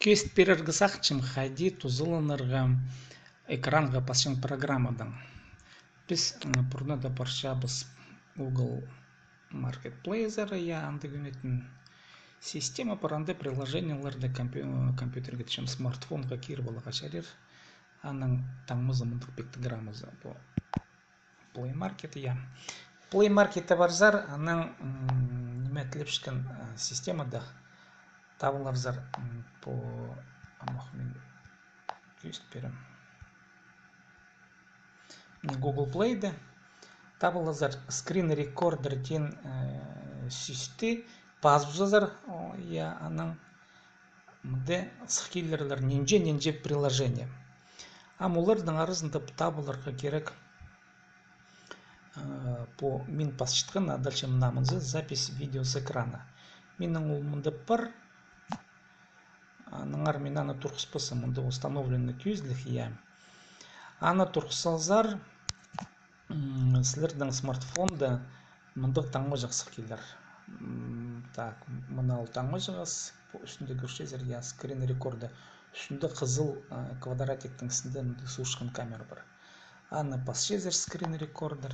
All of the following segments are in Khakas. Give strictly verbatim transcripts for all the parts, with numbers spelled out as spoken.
Кӧзіт пирерге сағынчам, хайди тузаланарға экранға пасчаң программадаң. Піс, м, пурнада парчабыс Google Marketplace-ар, я, анда кӧнетін система пар, анда приложениелерді компью-, компьютерге, тіпчем, смартфонға киріп аларға чарир. Аның таңмазы мындағ пиктограммазы. Пу Play Market, я. Play Market-те парзар, анаң, м, ниме, тілепчеткен, а, системада табыларзар, м, пу, амох, мин кӧзіт пирем. Мына Google Play-де табыларзар Screen Recorder теен, э, сӧсті пазыбызар, о, я, анаң мында сых килерлер нинҷе-нинҷе приложение. Ам оларның аразында табыларға кирек, э, пу мин пасчатхан, а дальше мына мынзы запись видео с экрана. Минің ол мында пар. Аннаңар мин аны турғыспассам, мында установленный кӧзідіг, я. Аны турғыс салзар, м, сірернің смартфонда мындағ таңмаҷах сых килер. М, так, мына ол таңмаҷағас, пу ӱстӱнде кӧрчезер, я, Screen Recorder. Ӱстӱнде хызыл, а, квадратиктің істінде мындағ суурчатхан камера пар. Аны пасчазар, Screen Recorder.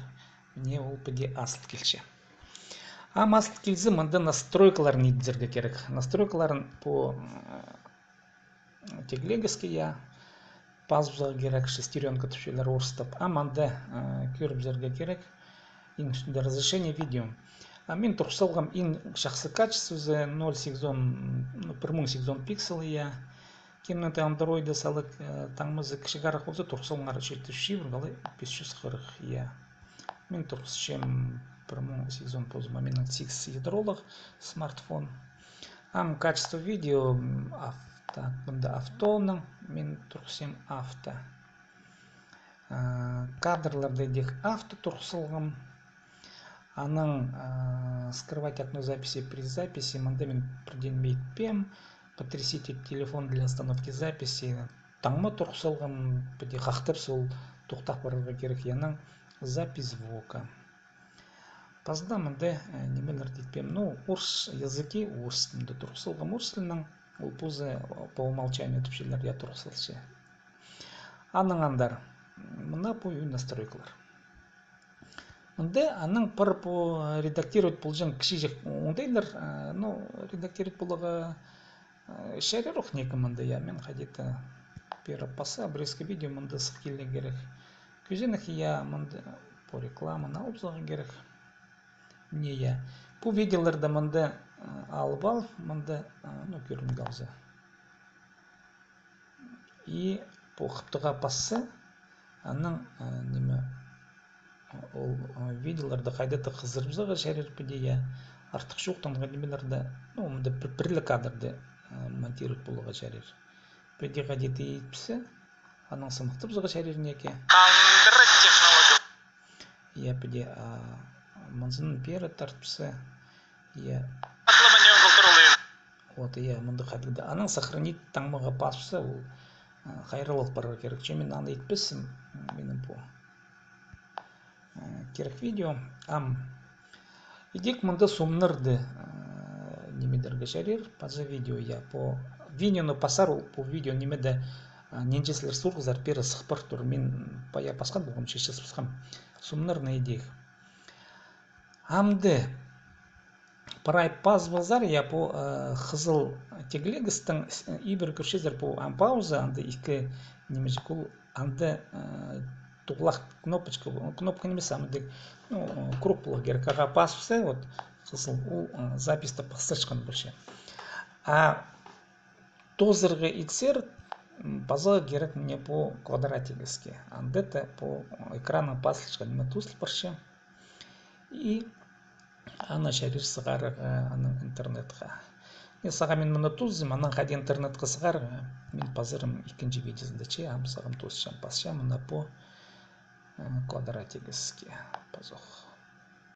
Мына ол піди азыл килче. Ам азыл килзе, мында настройкаларын идібізерге кирек. Настройкаларын пу, м, тегілегеске, я, пазыбызарға кирек, шестерёнка тіпчелер орыстап. Ам анда, э, кӧрібізерге кирек. Иң ӱстӱнде разрешение видео. А мин турғыс салғам иң чахсы качествозы, ноль сигізон, ну, пір муң сигізон пиксел, я. Кемнің дее андроида салып, э, таңмазы кічігірек полза, турғыс салыңар читі чӱс чибіргі, алай пис чӱс хырых, я. Мин турғысчам пір муң сигізон позыма, минің сигіс ядролығ смартфон. Ам качество видео, м, авто, мында автоның, мин турғысчам авто. А, кадрларда идӧк авто турғыс салғам. Анаң, а, скрывать окно записи при записи, мында мин пірдеңе итпеем. Потрясите телефон для остановки записи. Таңма турғыс салғам, піди хахтап, сол тохтап парарға кирек, я, анаң запись звука. Паза даа мында, э, нимелерні итпеем. Ну, орыс языки, орыс тілінде турғыс салғам, орыс тілінең, ол позы, э, по умолчанию тіпчелер, я, турғыс салча. Анаң андар, мына пу ӱн настройкалар. Мында анаң пір пу редактировать полҷаң кічіҷек оңдайлар, э, ну, редактировать поларға, э, чарир ох ниме мында, я, мин хайди-да пеер пасса, обрезка видео мында сых килерге кирек. Кӧзенек, я, мында пу рекламаны алыбызарға кирек. Мына, я. Пу видеоларны мында, э, алып ал, мында, э, ну, кӧрініп алза. И пу хыптыға пасса, анаң, а, ниме, ол, а, видеоларны хайда-да хызырыбызарға чарир піди, я. Артых чоохтанған нимелерні, ну, мында пір, пір ле кадрды, а, монтировать поларға чарир. Піди хайди-да итпезе, анаң сыныхтабызарға чарир ниме. Андыра технология. Я, піди, а, мынзын пеер тартпаза, я. Атлама не уғыл турылыйын. Вот, я, мында хайдағ-да. Анаң сохранить таңмаға пазыбыза, ол, а, хайраллап парарға кирек. Че мин аны итпеспін, м, минің пу, а, кирек видео. Ам идӧк мында сомнарны, а, ниме идерге чарир, паза видео, я, пу видеоны пасар, ол пу видео нимеде, а, нинҷе сірер сурғазар, пеер сых пар тур. Мин пая пасхан полғам, чече пасхам. Сомнарны идӧк. Амды прай пазыбызар, я, пу, э, хызыл тегілегестің с-, ибіре кӧрчезер, пу ам пауза, анда ікі нимеҷек ол, анда, э, туғлах кнопочка, кнопка нимес, ам андағ, ну, круг поларға кирек, ағаа пазыбыза, вот, хызыл, ол, э, записьті пастырчатхан полча. А тоозарға итсер, м, пазарға кирек мына пу квадратигеске. Анда даа пу экранның пазылчатхан ниме тоозыл парча. И аны чарир сығарарға анаң интернетке. Не, сағам мин мыны тоозам, анаң хайди интернетке сығарарға, мин пазарым ікінҷі видеозында, че, ам сағам тоосчам, пасчам мына пу, э, квадратигеске. Пазох.